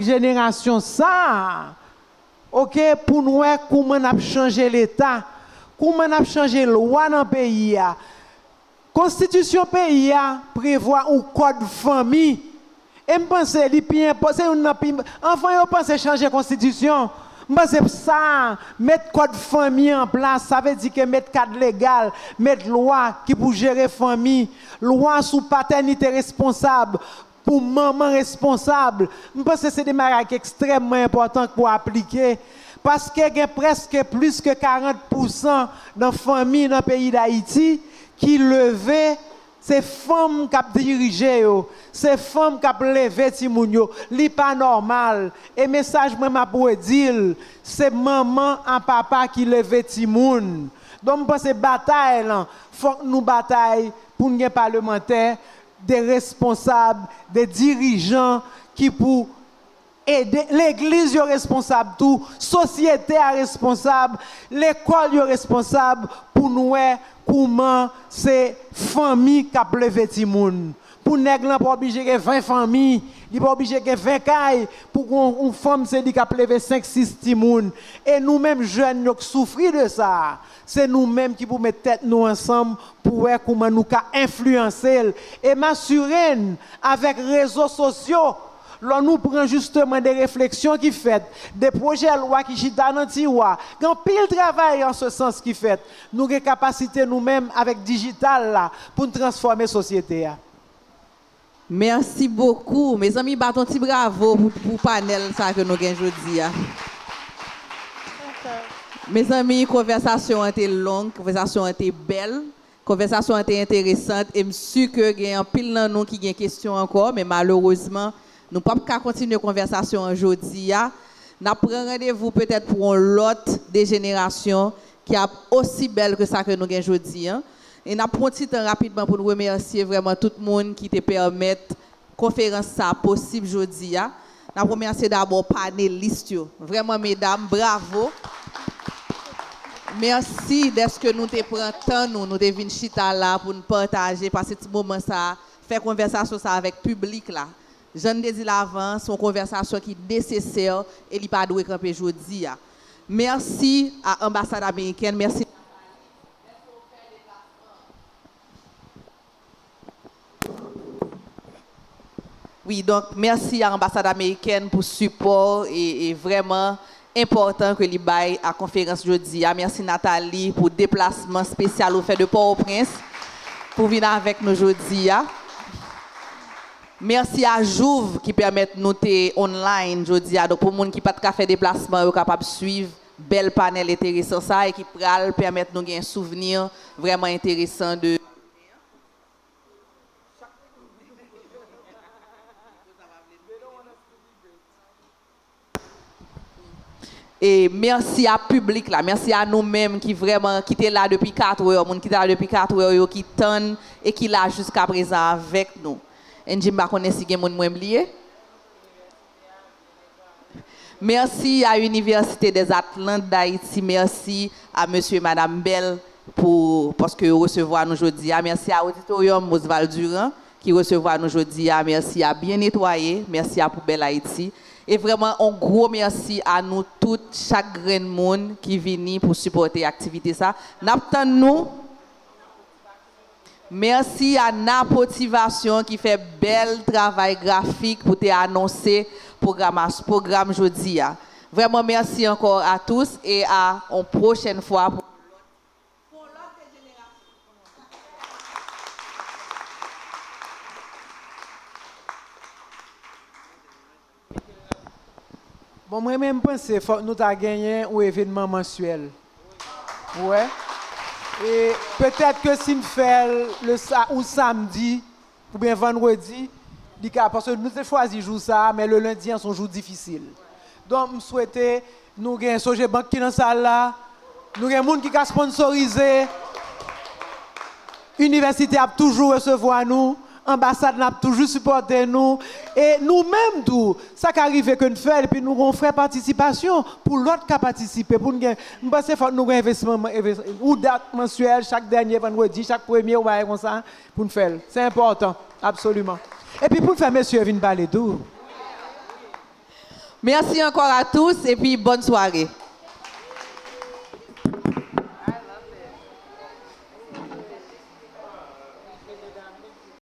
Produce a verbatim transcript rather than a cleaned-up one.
jenerasyon sa a, oke, pou n wè kouman n ap chanje Leta, kouman n ap chanje lwa nan peyi a. Konstitisyon peyi a prevwa yon kòd fanmi. E m panse li pi enpò-, se youn nan pi, anvan yo panse chanje konstitisyon, m panse sa, met kòd fanmi an plas, sa vle di ke met kad legal, met lwa ki pou jere fanmi, lwa sou patènite responsab, pou manman responsab. M panse se de bagay ki ekstrèmman enpòtan pou aplike, paske gen prèske plis ke karant pousan nan fanmi nan peyi Dayiti ki leve, se fanm k ap dirije yo, se fanm k ap leve timoun yo. Li pa nòmal. E mesaj mwen m ap redi l, se manman a papa ki leve timoun. Donk, m panse batay lan, fòk nou batay pou n gen palemantè, de responsab, de dirijan ki pou ede. Legliz yo responsab tou, sosyete a responsab, lekòl yo responsab pou n wè kouman se fanmi k ap leve timoun. Pou nèg lan pa oblije gen ven fanmi, li pa oblije gen ven kay, pou yon, yon fanm se li k ap leve senk, sis timoun. E nou menm jèn yo k soufri de sa, se nou menm ki pou met tèt nou ansanm pou wè kouman nou ka enfliyanse l. E m asire n, avèk rezo sosyo, lè nou pran jisteman de refleksyon ki fèt, de pwojè lwa ki chita nan tiwa, gen anpil travay an se sans ki fèt. Nou gen kapasite nou menm avèk dijital la pou n transfòme sosyete a. Mèsi bokou. Mezanmi, bat yon ti bravo pou, pou panèl sa ke nou gen jodi a. Mezanmi, konvèsasyon an te long, konvèsasyon an te bèl, konvèsasyon an te enteresan, e m si ke gen anpil nan nou ki gen kesyon ankò, men malerezman, nou p ap ka kontinye konvèsasyon an jodi a. N ap pran randevou petèt pou yon lòt de jenerasyon ki ap osi bèl ke sa ke nou gen jodi a. E n ap pran ti tan rapidman pou n remèsye vrèman tout moun ki te pèmèt konferans sa a posib jodi a. N ap remèsye dabò panelis yo. Vrèman, medam, bravo. Mèsi dèske nou te pran tan nou, nou te vin chita la pou n pataje, pase ti moman sa a, fè konvèsasyon sa a avèk piblik la. Jan n te di l avan, se yon konvèsasyon ki nesesè e li pa dwe kanpe jodi a. Mèsi a anbasad amerikèn, mèsi. Wi, donk, mèsi a anbasad amerikèn pou sipò e, e vrèman enpòtan ke li bay a konferans jodi a. Mèsi Nathalie pou deplasman espesyal ou fè de Pòtoprens pou vin avèk nou jodi a. Mèsi a Jouv ki pèmèt nou te online jodi a. Donk, pou moun ki pa t ka fè deplasman, yo kapab swiv bèl panèl enteresan sa e ki pral pèmèt nou gen souvni vrèman enteresan de E mèsi a piblik la, mèsi a nou menm ki vrèman, ki te la depi katrè, moun ki te la depi katrè yo ki tann e ki la jiska prezan avèk nou. Angie, m pa konnen si gen moun mwen bliye. Mèsi a Université des Atlantes d'Haïti, mèsi a mesye e madam Bell pou, paske yo resevwa nou jodi a. Mèsi a Auditorium Roosevelt Durand ki resevwa nou jodi a. Mèsi a Byen Netwaye, mèsi a Poubèl Ayiti. E vrèman, on gwo mèsi a nou tout, chak grenn moun ki vini pou sipòte aktivite sa. N ap tann nou. Mèsi a Napotivasyon ki fè bèl travay grafik pou te anonse pwogramas-, pwogram jodi a. Vrèman, mèsi ankò a tous e a on pwochèn fwa pou Bon, mwen menm, m panse fòk nou ta genyen yon evènman mansyèl. Ou wè? E petèt ke si n fè l le sa-, ou samdi oubyen vandredi, li ka, paske nou te chwazi jou sa a, men le lendi an se yon jou difisil. Donk, m swete nou gen Sogebank ki nan sal la, nou gen moun ki ka sponsorize. Inivèsite ap toujou resevwa nou, anbasad la ap toujou sipòte nou, e nou menm tou, sa ka rive ke n fè l, epi nou gon frè patisipasyon pou lòt ka patisipe, pou n gen, m panse fòk nou gen envestiman, envesti-, ou dat mansyèl, chak dènye vandredi, chak premye, ou bagay konsa, pou n fè l. Se enpòtan, absoliman. Epi pou n fè mesye yo vin pale tou. Merci encore à tous et puis bonne soirée.